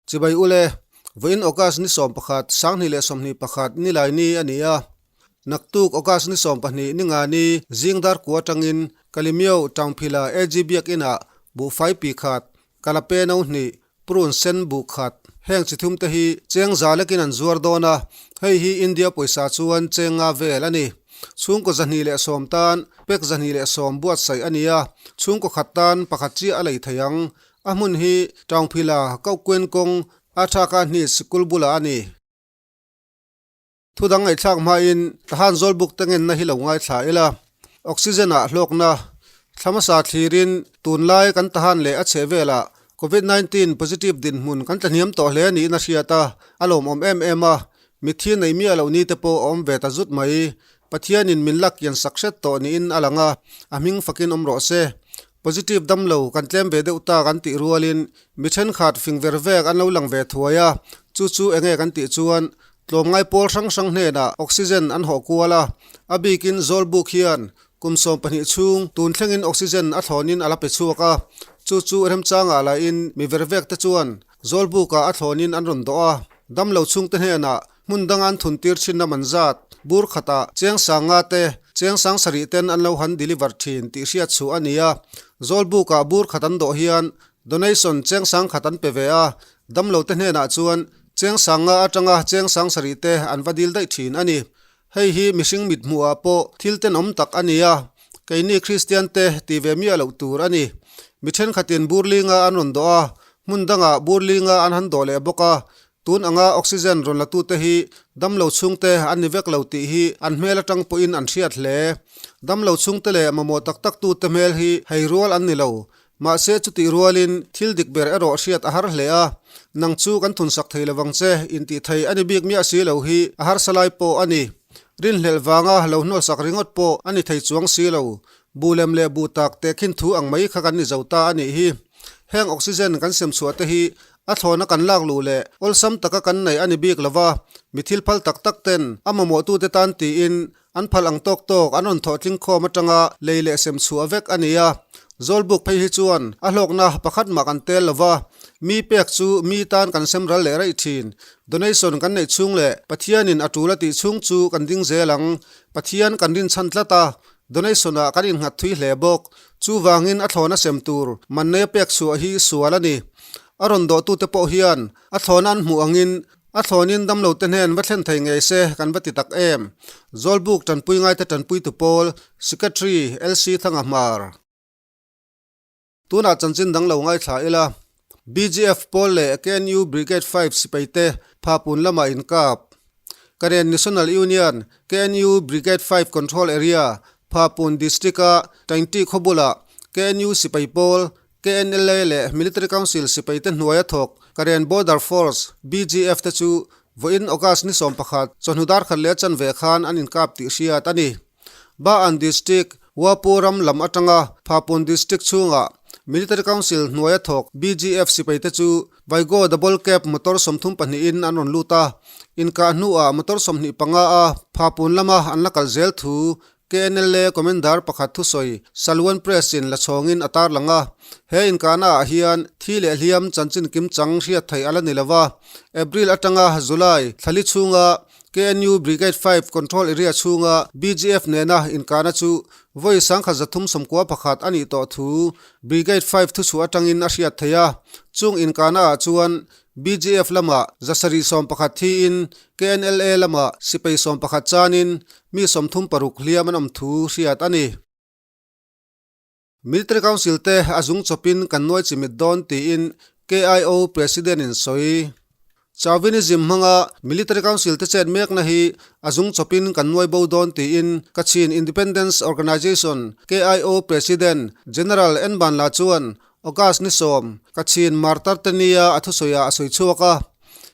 Chibai ule, vawiin August ni 11, 2021 Nilaini a ni a. Naktuk August ni 12 Ningani zing dar kua atangin Kalimyo Townphila AG Biakinah buhfai pi khat, Kalape no hnih, Prune sen buh khat. Heng chi thum te hi cheng za lekin an zuar dawn a, hei hi India pawisa chuan cheng nga vel a ni. Chhungkaw 210 tan pack 210 buatsaih a ni a, chhungkaw khat tan pakhat chiah a lei thei ang. A hmun hi Taungphila Kohkuen kawng a thaka hni sikul bulah a ni. Thu dang ngaihthlak hmain Tahan Zawlbuk te ngenna hi lo ngaithla ila, Oxygen ah hlawkna thla hmasa thlirin tunlai kan Tahan leh a chheh velah Covid 19 positive dinhmun kan tlahniam tawh hle niin a hriat a, a lawmawm em em a, mitthi nei miah loh ni te pawh a awm ve ta zut mai. Pathianin min lak kian sak hret tawh niin a lang a, a hming fakin awm rawh se. Positive damlo kan tlem ve deuh ta kan tih rualin mi thenkhat fing ver vek an lo lang ve thuai a, chu chu enge kan tih chuan Tlawmngai pawl hrang hrang hnenah oxygen an hawh kual a, a bikin Zawlbuk hian kum 12 chhung tun thlengin oxygen a thlawnin a la pe chhuak a, chu chu remchangah lahin mi vervek te chuan Zawlbukah a thlawnin an rawn dawh a, damlo chhungte hnenah hmun danga an thun tir thinna man zat bur khatah cheng sang nga te, cheng sang sarih ten an lo han deliver thin tih hriat chhuah a ni a, Zawlbukah bur khat an dawh hian donation cheng sang khat an pe ve a, Damlo te hnenah chuan cheng sang nga atanga cheng sang sarih te an va dil daih thin a ni. Hei hi mihring mit hmuhah pawh thil tenawm tak a ni a, keini Kristian te ti ve miah loh tur a ni. Mi thenkhatin bur linga an rawn dawh a, hmun dangah bur linga an han dawh leh bawk a, tun anga oxygen rawn latute hi damlo chhungte an ni vek lo tih hi an hmel atang pawhin an hriat hle. Damlo chhungte leh mamawh tak tak tute hmel hi hei rual an ni lo. Mahse chutih rualin thil dik ber erawh hriat a har hle a, nang chu kan thunsak thei lovang che intih thei a ni bik miah si lo hi a harsa lai pawh a ni. Rinhlelh vanga lo hnawlsak ringawt pawh a ni thei chuang si lo. Bu lem leh bu tak tehkhin thu ang mai kha kan ni zo ta a nih hi. Heng oxygen kan sem chhuah te hi a thlawna kan lak luh leh awlsam taka kan neih a ni bik lova, mi thil phal tak tak ten a mamawhtute tan tiin An phal ang tawk tawk an rawn thawh tling khawm atanga lei leh sem chhuah vek a ni a, Zawlbuk phei hi chuan a hlawkna pakhat mah kan tel lo va, mi pek chu mi tan kan sem ral leh raih thin. Donation kan neih chhung leh Pathianin a tul a tih chhung chu kan ding zel ang. Pathian kan rinchhan tlat a, donation-ah kan innghat thui hle bawk. Chuvangin a thlawna sem tur man neia pek chhuah hi sual a ni. A rawn dawhtute pawh hian a thlawna an hmuh angin A thlawnin damlo te hnen va thlen thei ngei se kan va ti tak em? Zawlbuk tanpui ngaite tanpuitu pawl Secretary LC Thanga Hmar. Tunah chanchin dang lo ngaithla ila, BGF pawl leh KNU Brigade 5 sipaite Phapun lamah inkap. Karen National Union, KNU Brigade 5 Control Area, Phapun District-a Taingti khaw bulah KNU sipai pawl KNLA leh Military Council sipaite hnuaia thawk Karen Border Force, BGF, te chu vawiin August ni 11 chawhnu dar khat leh chanve khan an inkap tih hriat a ni. Ba-an District, Wapu ram lam atanga Phapun District chhungah Military Council hnuaia thawk BGF sipaite chu Vaigo Double Cab motor 32 in an rawn lut a, inkah hnuah motor 25 a Phapun lama an la kal zel thu KNLA Commander pakhat thusawi Salwan Press in la chhawngin a tarlang a, he inkahna ah hian thi leh hliam chanchin kimchang hriat theih a la ni lova. April atanga July thlali chhunga KNU Brigade 5 Control Area chhunga BGF nena inkahna chu vawi 1391 a nih tawh thu Brigade 5 thuchhuah atangin a hriat theih a, chung inkahna ah chuan BGF lamah 711 thiin KNLA lamah sipai 11 chanin mi 36 hliam an awm thu hriat a ni. Military Council te a zung chawpin kan nuai chimit dawn tiin KIO President in sawi. Chauvinism hmanga Military Council te chet mekna hi a zung chawpin kan nuai bo dawn tiin Kachin Independence Organization, KIO, President General N Banla chuan August ni 10, Kachin Martar te nia a thusawiah a sawi chhuak a.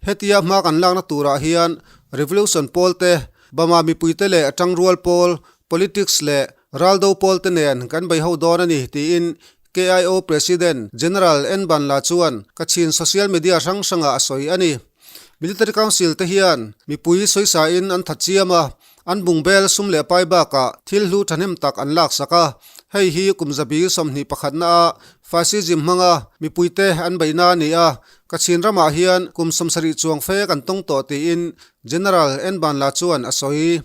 Hetia hma kan lakna turah hian Revolution pawl te, Bama mipuite leh tangrual pawl, politics leh raldo pawl te nen kan bei ho dawn a ni tiin KIO President General N Banla chuan Kachin social media hrang hrangah a sawi a ni. Military Council te hian mipui sawisain an that chiam a, an bungbel sum leh pai bakah thil hlu thahnem tak an laksak a. Hei hi kum zabi 21 a fascism hmanga mipuite an beihna a ni a, Kachin ramah hian kum 70 chuang fe kan tawng tawh tiin General N Banla chuan a sawi.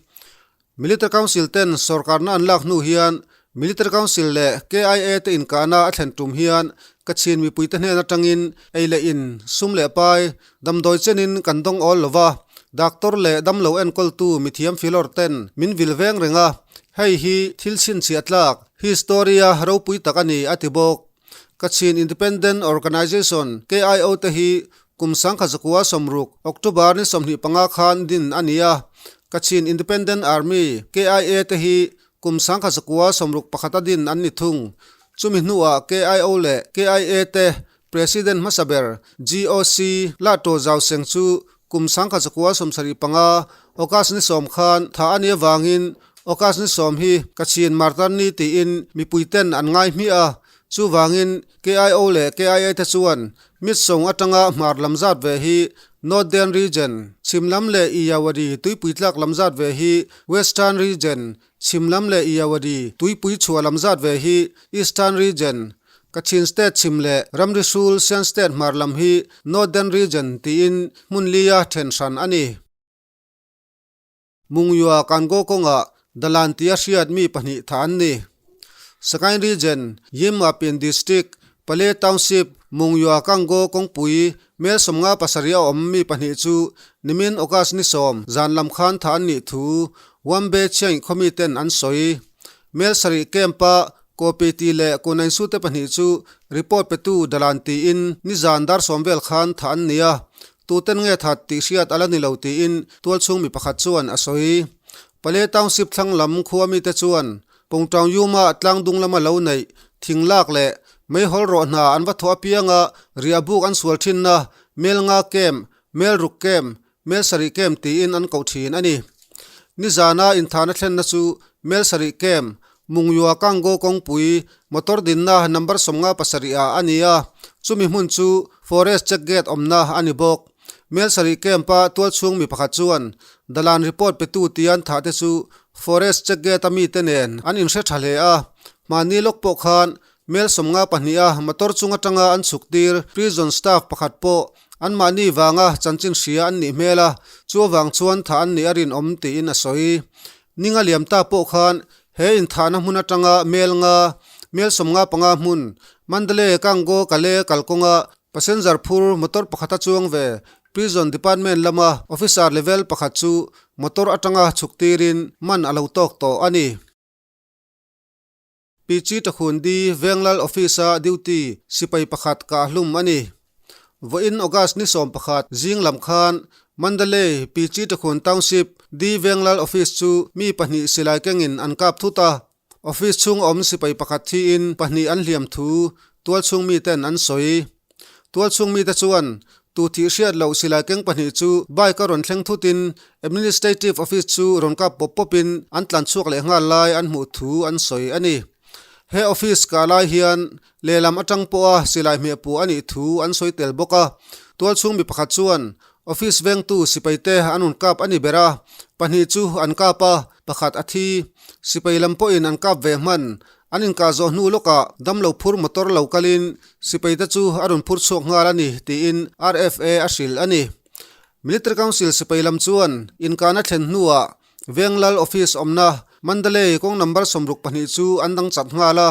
Military Council ten sorkarna an lak hnu hian Military Council leh KIA te inkahna a thlen tum hian Kachin mipuite hnen atangin ei leh in, sum leh pai, damdawi chenin kan dawng awl lova, doctor leh damlo enkawltu mithiam filawr ten min vil veng reng a, hei hi thil chhinchhiah tlak, history-a ropui tak a ni, a ti bawk. Kachin Independent Organization, KIO, te hi Kum 1960, October ni 25 khan din a ni a, Kachin Independent Army, KIA, te hi kum 1961 a din an ni thung. Chumi hnuah KIO leh KIA te President hmasa ber GOC Lato Zau Seng chu kum 1975 August ni 10 khan tha a nih avangin August ni 10 hi Kachin Martyr Ni tiin mipuiten an ngai hmiah a, chuvangin KIO leh KIA te chuan Mitsawng atanga hmar lam zat ve hi Northern Region, chhim lam leh Iyawadi tuipui tlak lam zat ve hi Western Region, chhim lam leh Iyawadi tuipui chhuah lam zat ve hi Eastern Region, Kachin State chhim leh ramri hrul Shan State hmar lam hi Northern Region tiin hmun lia then hran a ni. Mungyua Kango kawngah Dalan tia hriat mi pahnih tha an ni. Sagaing Region, Yinmapin District, Pale Township, Mungyua Kango kawngpui mel 57 a awm mi pahnih chu nimin August ni 10 zan lam khan tha an nih thu Wambe Chiang khawmi ten an sawi. Mel sarih camp-a Kopi tih leh Kunainsu te pahnih chu report petu Dalan tiin nizan dar 10 vel khan tha an ni a. Tuten nge that tih hriat a la ni lo tiin tualchhung mi pakhat chuan a sawi. Pale Township thlang lam khua mite chuan Pawngtang Yuma tlangdung lama lo neih thing lak leh meihawl rawh hna an va thawh apianga riahbuk an sual thinna mel nga kem, mel ruk kem, mel sarih kem tiin an koh thin a ni. Nizana inthahna thlenna chu mel sarih kem, Mungyua Kango kawngpui motor dinna number 57 ah a ni a, chumi hmun chu Forest check gate awmna a ni bawk. Mel sarih camp a tualchhung mi pakhat chuan Dalan report petu tian thah te chu Forest check gate a mite nen an inhre tha hle a, hmani lawk pawh khan mel 52 a motor chung atanga an chhuk tir prison staff pakhat pawh anmahni vanga chanchin hria an nih hmel a, chu avang chuan thah an nih a rinawm tiin a sawi. Ninga liam ta pawh khan he inthahna hmun atanga mel nga, mel 55 hmun, Mandalay Kango Kale kalkawnga passenger phur motor pakhata chuang ve Prison Department lama officer level pakhat chu motor atanga chhuk tirin man a lo tawk tawh a ni. Pichi Takhundi Venglal Office-a duty sipai pakhat kah hlum a ni. Vawiin August ni 11 zing lam khan Mandalay Pichi Takhun Township D Venglal Office chu mi pahnih silai kengin an kap thut a. Office chhung awm sipai pakhat thiin pahnih an hliam thu tualchhung miten an sawi. Tualchhung mite chuan tu thih hriat loh silai keng pahnih chu bike a rawn thleng thutin Administrative Office chu rawn kap pawp pawpin an tlan chhuak leh nghal lai an hmuh thu an sawi a ni. He office kah lai hian lehlam atang pawha silai hmehpuh a nih thu an sawi tel bawk a. Tualchhung mi pakhat chuan office vengtu sipaite an rawn kap a ni ber a, pahnih chu an kap a, pakhat a thi. Sipai lam pawhin an kap ve hman. An inkah zawh hnu lawkah damlo phur motor lo kalin sipaite chu a rawn phur chhuak nghal a ni tiin RFA a hrilh a ni. Military Council sipai lam chuan inkahna thlen hnuah Venglal Office awmna Mandalay kawng number 62 chu an dang chat nghal a,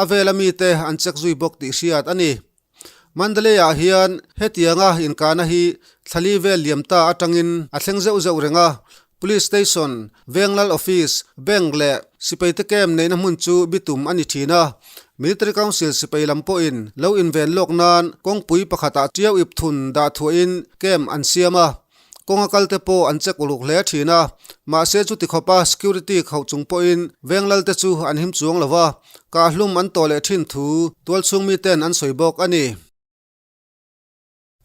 a vela mite an check zui bawk tih hriat a ni. Mandalay-ah hian hetianga inkahna hi thlali vel liam ta atangin a thleng zeuh zeuh reng a, Police Station, Venglal Office, Bank leh sipaite camp neihna hmun chu bitum a ni thin a. Military Council sipai lam pawhin lo inven lawk nan kawngpui pakhatah tiau ip thun dah thuahin camp an siam a. Kawnga kalte pawh an check uluk hle thin a, mahse chuti khawpa security khauh chung pawhin Venglal te chu an him chuang lo va, kahhlum an tawh leh thin thu tualchhung miten an sawi bawk a ni.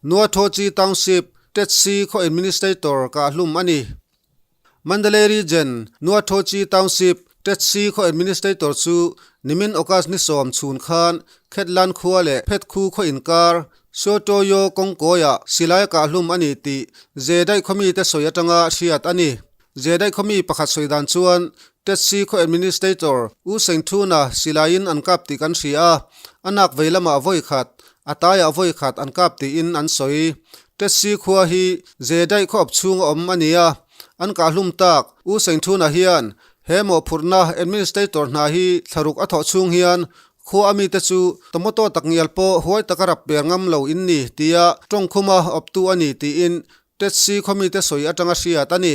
Nuathochi Township, Tetsi khaw administrator kahhlum a ni. Mandalay Region, Nuathochi Township, Tetsi khaw administrator chu nimin August ni 10 chhun khan Khetlan khua leh Phetkhu khaw inkar Sotoyo kawngkawiah silai kahhlum a ni tih Zedai khawmite sawi atanga hriat a ni. Zedai khawmi pakhat sawi dan chuan Tetsi khaw administrator U Sengthuna silaiin an kap tih kan hria a, a nak vei lamah vawi khat, a taiah vawi khat an kap tiin an sawi. Tetsi khua hi ze daih khaw awp chhung a awm a ni a, an kahhlum tak U Sengthuna hian he mawhphurhna administrator hna hi thlaruk a thawh chhung hian Khua a mite chu tomato tak ngial pawh huai taka rap per ngam lo in ni tia tawngkhuma awptu a ni tiin Tetsi khaw mite sawi atanga hriat a ni.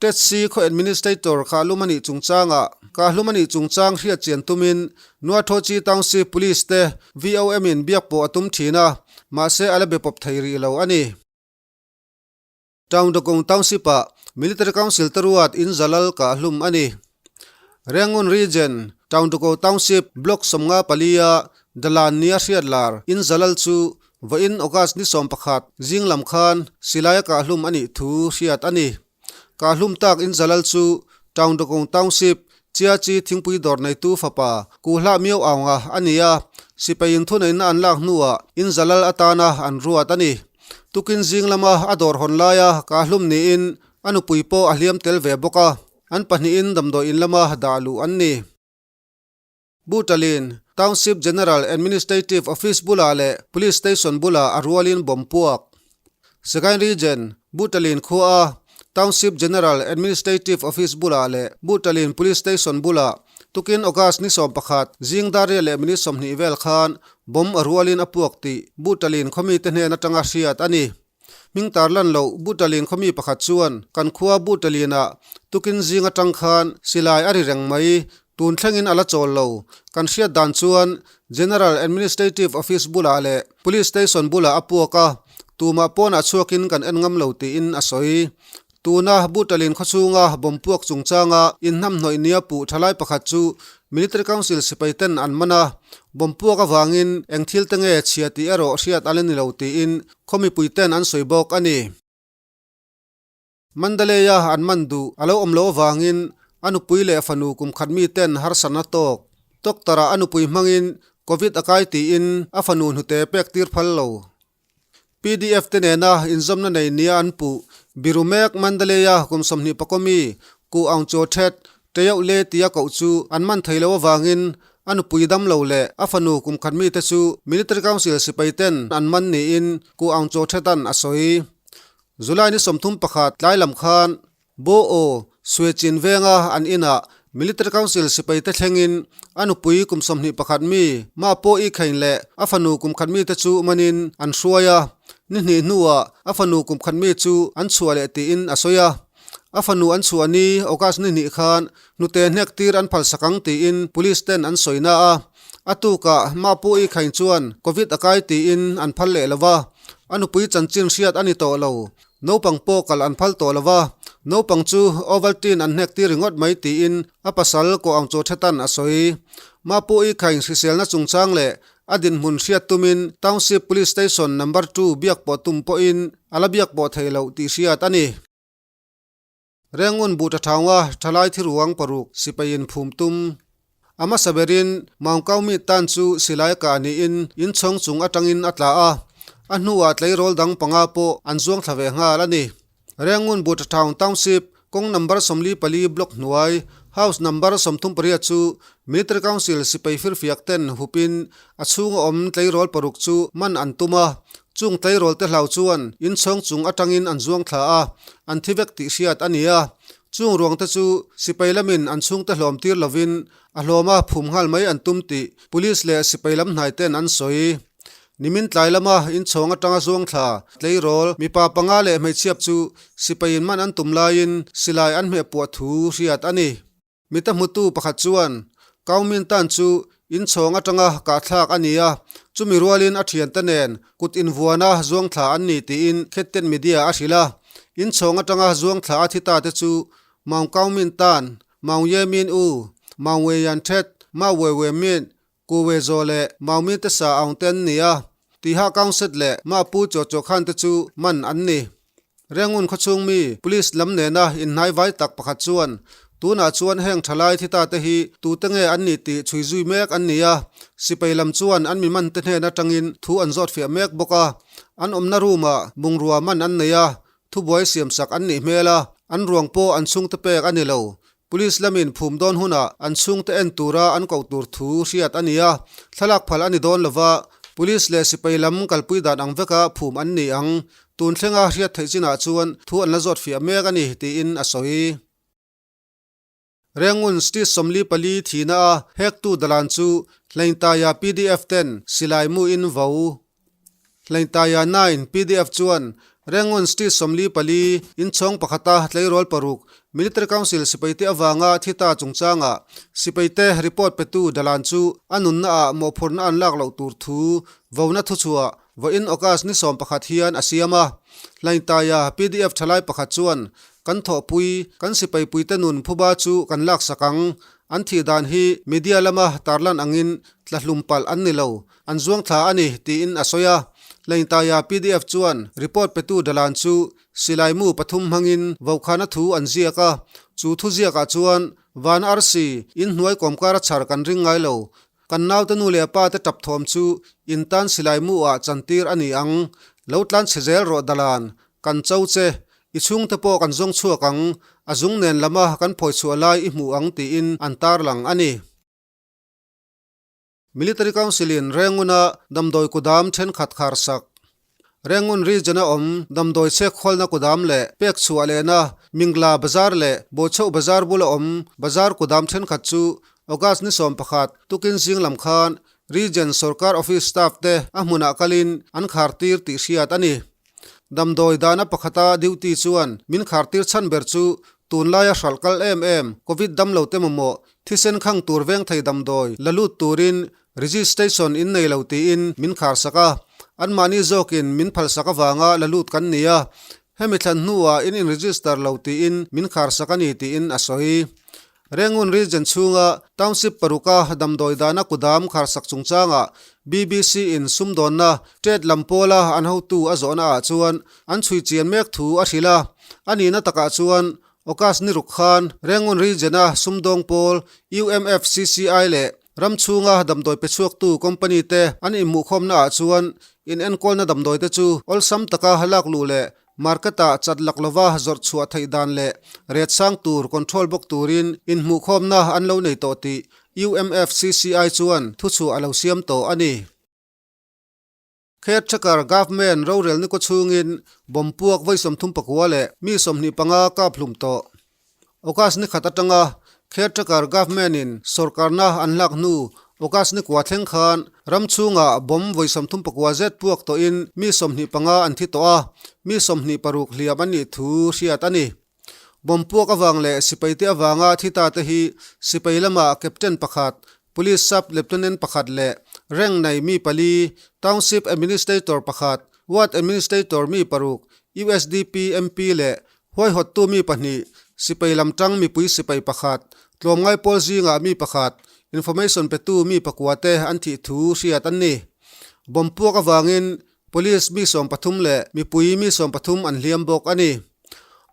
Tetsi khaw administrator Kahlum a nih chungchangah Kahlum a nih chungchang hriat chian tumin Nuathochi Township Police te VOM in biak pawh a tum thin a, mahse a la be pawp thei rih lo a ni. Taungdakung Township-ah Military Council te ruat in zalal kah hlum a ni. Rangoon Region, Taungdako Township, Block 54-a Dalan nia hriat lar in zalal chu vawiin August ni 11 zing lam khan silaia kah hlum a nih thu hriat a ni. Kah hlum tak in zalal chu Taungdakung Township, Chiachi thingpui dawr neitu fapa Kuhlah Miau Aunga a ni a, sipai inthuneihna an lak hnuah in zalal atana an ruat a ni. Tukin zing lama a dawr hawn laia kahlum niin a nupui pawh a hliam tel ve bawk a, an pahnihin damdawi in lama dah luh an ni. Butalin Township General Administrative Office bulah leh Police Station bulah a rualin bomb puak. Sagaing Region, Butalin khuaa Township General Administrative Office bulah leh Butalin Police Station bulah tukin August ni 11 zing dar riat leh minute 20 vel khan Bomb a rualin a puak tih Butalin khawmite hnen atanga hriat a ni. Hming tarlan loh Butalin khawmi pakhat chuan kan khua Butalinah tukin zing atang khan silai a ri reng mai, tun thlengin a la chawl lo. Kan hriat dan chuan General Administrative Office bulah leh Police Station bulah a puak a, tumah pawnah chhuakin kan en ngam lo tiin a sawi. Tuna Butalin khawchhunga bomb puak chungchanga inhnamhnawih nia puh thalai pakhat chu Military Council sipai ten an man a, bomb puak avangin eng thil te nge chhia tih erawh hriat a la ni lo tiin khaw mipui ten an sawi bawk a ni. Mandalay-a an man duh a lo awm loh avangin a nupui leh fanu kum khat mi ten harsatna tawk Doctor-ah a nupui hmangin Covid a kai tiin a fanu hnute pek tir phal lo. PDF te nena inzawmna nei nia an puh Biru mek Mandalay-a kum 20 pakua mi Ku Aung Chaw Thet Teyauh Le tia koh chu an man thei lo avangin a nupui dam lo leh a fanu kum khat mite chu Military Council sipai ten an man niin Ku Aung Chaw Thet-a'n a sawi. July ni 31 tlai lam khan Bo aw, Suechin venga an inah Military Council sipaite thlengin a nupui kum 21 mi Ma pawh i khain leh a fanu kum khat mite chu manin an hruai a, ni hnih hnuah a fanu kum khat mi chu an chhuah leh tiin a sawi a. A fanu an chhuah ni August ni hnih khan hnute hnek tir an phalsak ang tiin Police ten an sawi na a. A tukah Ma pawh i khain chuan Covid a kai tiin an phal leh lo va, a nupui chanchin hriat a ni tawh lo. Naupang pawh kal an phal tawh lo va, naupang chu Ovaltine an hnek tir ringawt mai tiin a pasal kawh ang chaw thetan a sawi. Mapuii khain hriselna chungchang leh a dinhmun hriat tumin Township Police Station Number Two biak pawh tum pawhin a la biak pawh theih loh tih hriat a ni. Rengun buh ta thaunga thalai thiruang paruk sipaiin phum tum. A hmasa berin Mount Kaumi tan chu silai kah niin inchhawng chung atangin a tla a, a hnuah tleirawl dang panga pawh an zuang thla ve nghal a ni. Rengun buh ta thaung Township kawng number 44 block hnuai house number 38 chu Military Council sipai firfiak ten hupin a chhunga awm tleirawl paruk chu man an tum a, Chung tleirawl te hlau chuan inchhawng chung atangin an zuang thla a, an thi vek tih hriat a ni a. Chung ruang te chu sipai lamin an chhungte hlawm tir lovin a hlawma phum nghal mai an tum tih Police leh sipai lam hnai ten an sawi. Nimin tlai lama inchhawng atanga zuang thla tleirawl mipa panga leh hmeichhiap chu sipaiin man an tum laiin silai an hmeh puah thu hriat a ni. Mita hmutu pakhat chuan, Kaumin tan chu inchhawng atanga kahthlak a ni a, chumi rualin a thiante nen kut invuana zuangthla an ni tiin Khetten Media a hrilh a. Inchhawng atanga zuangthla a thi ta te chu Maung Kaumin Tan, Maung Ye Min U, Maung We Yan Thet, Ma We We Min, Ku We Zaw leh Maung Min Te Sa Aung te an ni a. Tiha Kaungset leh Ma Pu Chaw Chaw Khan te chu man an ni. Rengun khawchhung mi Police lam nena inhnai vai tak pakhat chuan, Tunah chuan heng thalai thi ta te hi tute nge an nih tih chhui zui mek an ni a, sipai lam chuan an mi man te hnen atangin thu an zawt fiah mek bawk a, an awmna room ah bungrua man an nei a, thubuai siamsak an nih hmel a, an ruang pawh an chhungte pek a ni lo. Police lamin phum dawn hunah an chhungte en tura an koh tur thu hriat a ni a, thlalak phal a ni dawn lova, Police leh sipai lam kalpui dan ang veka phum an ni ang. Tun thlenga hriat theih chinah chuan thu an la zawt fiah mek a ni, tiin a sawi. Rengun Street 44 thihna a hektu dalan chu Hleintaia pdf ten silai muin vo. Hleintaia 9 pdf chuan Rengun Street 44 inchhawng pakhata tleirawl paruk Military Council sipaite avanga thi ta chungchanga sipaite report petu dalan chu a nunna ah mawhphurhna an lak loh tur thu vona thuchhuah Vawiin August ni 11 hian a siam a. Hlaintaia pdf thalai pakhat chuan, Kan thawhpui, kan sipaipuite nun phuba chu kan laksak ang. An thih dan hi media lama tarlan angin tlahlum palh an ni lo, an zuang thla a ni, tiin a sawi a. Hlaintaia pdf chuan report petu dalan chu silai mu pathum hmangin vokhana thu an ziak a. Chu thu ziakah chuan, Van arsi, inhnuai kawmkara chhar kan ring ngai lo. Kan naute nu leh pa te tap thawm chu in tan silai mu ah chantir a ni ang. Lo tlan chhe zel rawh dalan, kan cho che. I chhungte pawh kan zawng chhuak ang, a zung nen lama kan phawi chhuah lai i hmuh ang tiin an tarlang a ni. Military Council in Renguna damdawi kudam thenkhat khar sak. Rengun region a awm damdawi chhek khawlna kudam leh pek chhuah lehna Mingla bazar leh Bawchheuh bazar bula awm bazar kudam thenkhat chu August ni 11 tukin zing lam khan Region sorkar office staff te a hmunah kalin an khar tir tih hriat a ni. Damdawi dahna pakhata duty chuan min khar tir chhan ber chu tunlaia hralh kal em em Covid damlo te mamawh thisen khang tur veng thei damdawi la lut turin Registration in nei lo tiin min khar sak a, anmahni zawkin min phal sak avanga la lut kan ni a, hemi thlan hnuah in in-register lo tiin min khar sak a ni tiin a sawi. Rengun region chhunga township paruka damdawi dahna kudam khar sak chungchangah BBC in sumdawnna trade lam pawla an hotu a zawhna ah chuan an chhui chian mek thu a hrilh a, a nihna takah chuan August ni ruk khan Rengun region-a sumdawng pawl UMFCCI leh Ram chhunga damdawi pe chhuaktu company te an inhmuhkhawmna ah chuan inenkawlna damdawi te chu awlsam taka lak luh leh market ah chat lak lova zawrh chhuah theih dan leh ret sang tur control bawk turin inhmuhkhawmna an lo nei tawh tih UMFCCI chuan thuchhuah a lo siam tawh a ni. Caretaker Government rorelna kaw chhungin bomb puak vawi 39 leh mi 25 kap hlum tawh. August ni khat atanga Caretaker Government in sorkarna an hlak hnu August ni kua thleng khan ram chhungah bomb vawi 39 zet puak tawhin mi 25 an thi tawh a, mi 26 hliam an nih thu hriat a ni. Bomb puak avang leh sipaite avanga thi ta te hi sipai lama captain pakhat, police sub lieutenant pakhat leh rank nei mi pali, township administrator pakhat, ward administrator mi paruk, usdp MP leh huaihawttu mi pahnih, sipai lam tang mipui sipai pakhat, tlawmngai pawl zingah mi pakhat, information petu mi pakua te an thih thu hriat an ni. Bomb puak avangin Police mi 13 leh mipui mi 13 an hliam bawk a ni.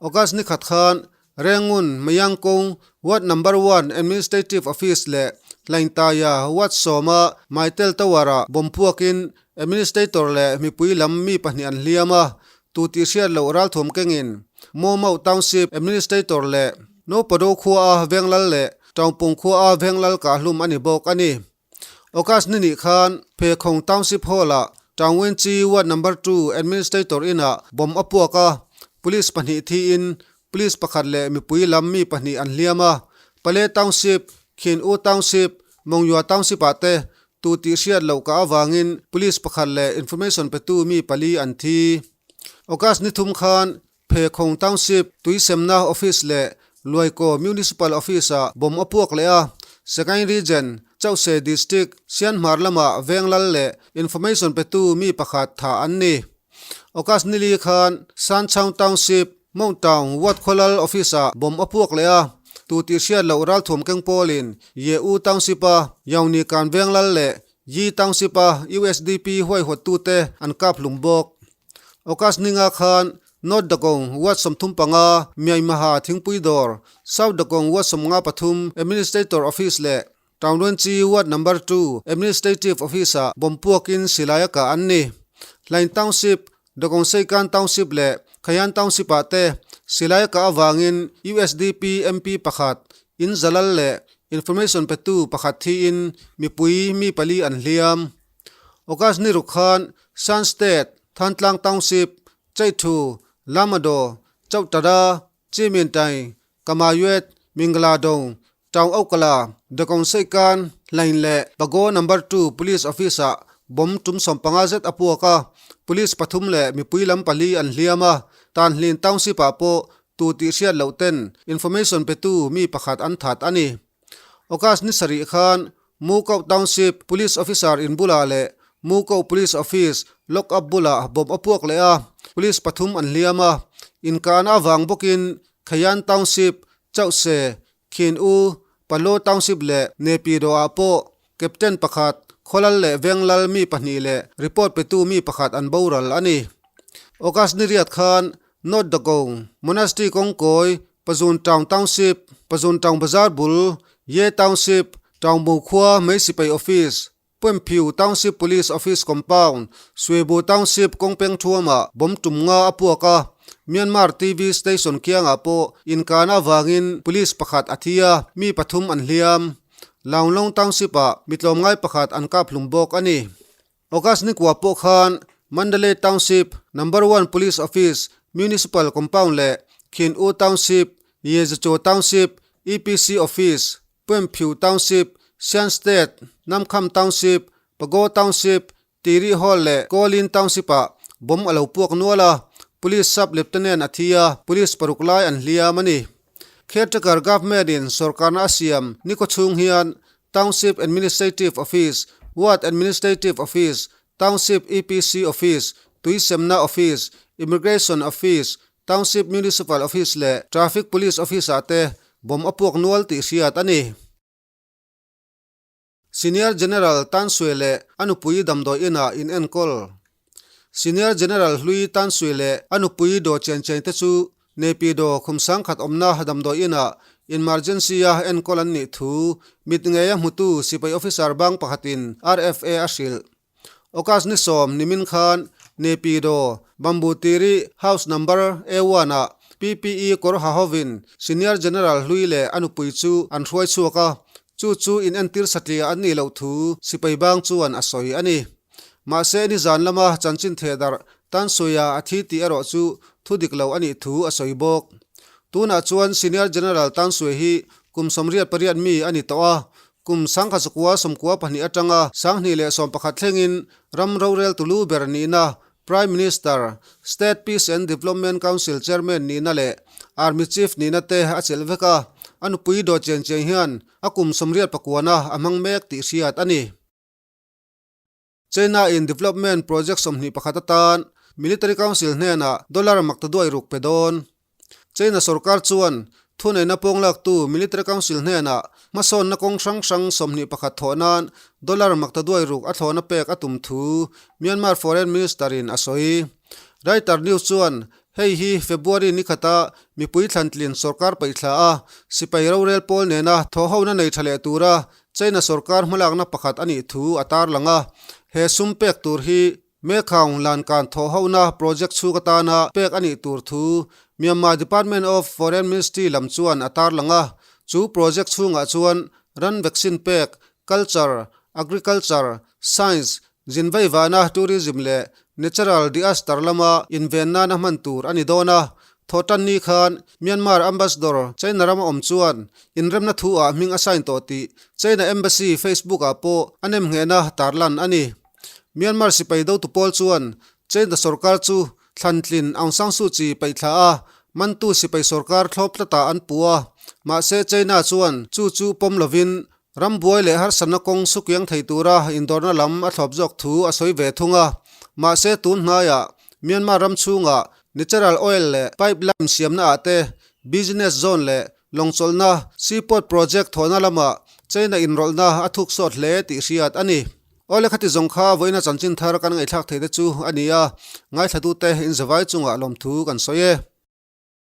August ni khat khan Rengun, Mayangkung, Ward Number One Administrative Office leh Hlaingtaya Ward sawma Maitel Tower-ah bomb puakin Administrator leh mipui lam mi pahnih an hliam a, tu tih hriat loh ralthuam kengin Mawmauh Township Administrator leh Nopado khuaa Venglal leh Taungpung khuaa Venglal kahhlum a ni bawk a ni. August ni nih khan Phekhawng Township Hall-ah Taungwenchi Ward Number Two Administrator inah bomb a puak a, police pahnih thiin police pakhat leh mipui lam mi pahnih an hliam a. Pale Township, Khin U Township, Mongyua Township-ah te tu tih hriat loh kah avangin police pakhat leh information petu mi pali an thi. August ni thum khan Phekhawng Township tuisemna Office leh Luaikaw Municipal Office-ah bomb a puak leh a, Sagaing Region, Chauhse District, Sianhmar lamah Venglal leh information petu mi pakhat thah an ni. August nili khan Sanchaung Township, Mount Taung Ward Khawlal Office-ah bomb a puak leh a, tu tih hriat loh ralthuam keng pawlin Ye U Township-a Yauni Kan Venglal leh Yi Township-a usdp huaihawttute an kap hlum bawk. August ninga khan North Dagong Ward 35 Myanmaha Thingpui Dawr, South Dagong Ward 53 Administrator Office leh Taungluanchi Ward Number Two Administrative Office-ah bomb puakin silai a kah an ni. Hlaing Township, Dagong Seikan Township leh Khayan Township-ah te silai a kah avangin usdp MP pakhat, In zalal leh information petu pakhat thiin mipui mi pali an hliam. August ni ruk khan Shan State, Thantlang Township, Chaithu, Lamado, Chauhtada, Chimintai, Kamayuet, Mingladong, Taung Okala, Dakong Seikan, Hlain leh Pago Number Two Police Office-ah bomb tum 15 zet a puak a, police pathum leh mipui lam pali an hliam a, Tanhlin Township-ah pawh tu tih hriat loh ten information petu mi pakhat an that a ni. August ni sarih khan Mukoh Township Police Officer in bulah leh Mukoh Police Office lock up bulah bomb a puak leh a, police pathum an hliam a, inkahna avang bawkin Khayan Township, Chauhse, Khin U, Palo Township leh Nepido ah pawh Captain pakhat, Khawlal leh Venglal mi pahnih leh report petu mi pakhat an boral a ni. August ni riat khan North Dagong, Monastery kawngkawi, Pazun Town Township, Pazun Town Bazar bul, Ye Township, Townbo khua Mei Sipai Office, Puemphiu Township Police Office Compound, Swebu Township kawngpeng thuamah bomb tum nga a puak a, Myanmar TV station kiangah pawh inkana avangin police pakhat a thi a, mi pathum an hliam. Launglong Township-ah mi tlawmngai pakhat an kap hlum bawk a ni. August nikua pawh khan Mandalay Township Number One Police Office Municipal Compound leh Khin U Township, Yezicho Township, EPC Office, Puemphiu Township, Shan State, Namkham Township, Pago Township, Tiri Hall leh Kawlin Township-ah bomb a lo puak nual a, Police Sub Lieutenant a thi a, Police paruk lai an hliam a ni. Caretaker Government-in sawrkarna a siam ni khawchhung hian Township Administrative Office, Ward Administrative Office, Township EPC Office, Tuisemna Office, Immigration Office, Township Municipal Office leh Traffic Police Office-ah te bomb a puak nual tih hriat a ni. Senior General Tan Sui leh a nupui damdawi inah in enkawl. Senior General hlui Tan Sui leh a nupui Do Chen Chen te chu Naypyidaw khum sangkhat awmna damdawi inah emergency-a enkawl an nih thu mit ngeia hmutu sipai officer bang pakhatin RFA a hrilh. August ni sawm nimin khan Naypyidaw Bamboo Tiri House Number A one ah PPE kawr ha hovin Senior General hlui leh a nupui chu an hruai chhuak a, chu chu in entir satliah an nih loh thu sipai bang chuan a sawi a ni. Mahse nizan lama chanchin thehdarh Tansuia a thi tih erawh chu thu dik lo a nih thu a sawi bawk. Tunah chuan Senior General Tansuia hi kum 88 mi a ni tawh a, Kum 1994 atanga 2011 thlengin ram rorel tulu ber nihna, Prime Minister, State Peace and Development Council Chairman nihna leh Army Chief nihna te a chelh vek a, a nupui dawt chian chian hian a kum 89 na a hmang mek tih hriat a ni. China in Development Project 21 atan Military Council hnenah dollar maktaduai ruk pe dawn. China sorkar chuan thuneihna pawnglaktu Military Council hnenah hmasawnna kawng hrang hrang 21 thawh nan dollar maktaduai ruk a thlawhna pek a tum thu Myanmar Foreign Minister in a sawi. Reuters News chuan hei hi February ni khata mipui thlantlin sorkar paihthla a sipai rorel pawl nena thawhhona nei tha leh tura China sorkar hmalakna pakhat a nih thu a tarlang a, he sum pek tur hi Mekhaung Lankan thawhhona project chhung atana pek a nih tur thu Myanmar Department of Foreign Ministry lam chuan a tarlang a, chu project chhungah chuan ran vaccine pek, culture, agriculture, science, Zinvaivana tourism leh natural diaster lama inven nana hman tur a ni dawn a, thawhtan ni khan Myanmar Ambassador China rama awm chuan inremna thu ah hming a sign tawh tih China Embassy Facebook ah pawh a nemnghehna tarlan a ni. Myanmar sipai dotu pawl chuan China sorkar chu thlantlin Aung San Suu Kyi paihthla a, mantu sipai sorkar thlawp tlatah an puh a, mahse China chuan chu chu pawm lovin Rambuai leh harsatna kawng sukiang thei tura indawrna lam a thlawp zawk thu a sawi ve thung a. Mahse tun hnaiah Myanmar ram chhungah natural oil leh pipeline siamna ah te, business zone leh lawngchawlhna, seaport project thawhna lamah China inrawlhna a thuk sawt hle tih hriat a ni. Awle khati zawng kha vawiina chanchin thar kan ngaihthlak theih te chu a ni a, ngaithlatute inzavai chungah lawmthu kan sawi e.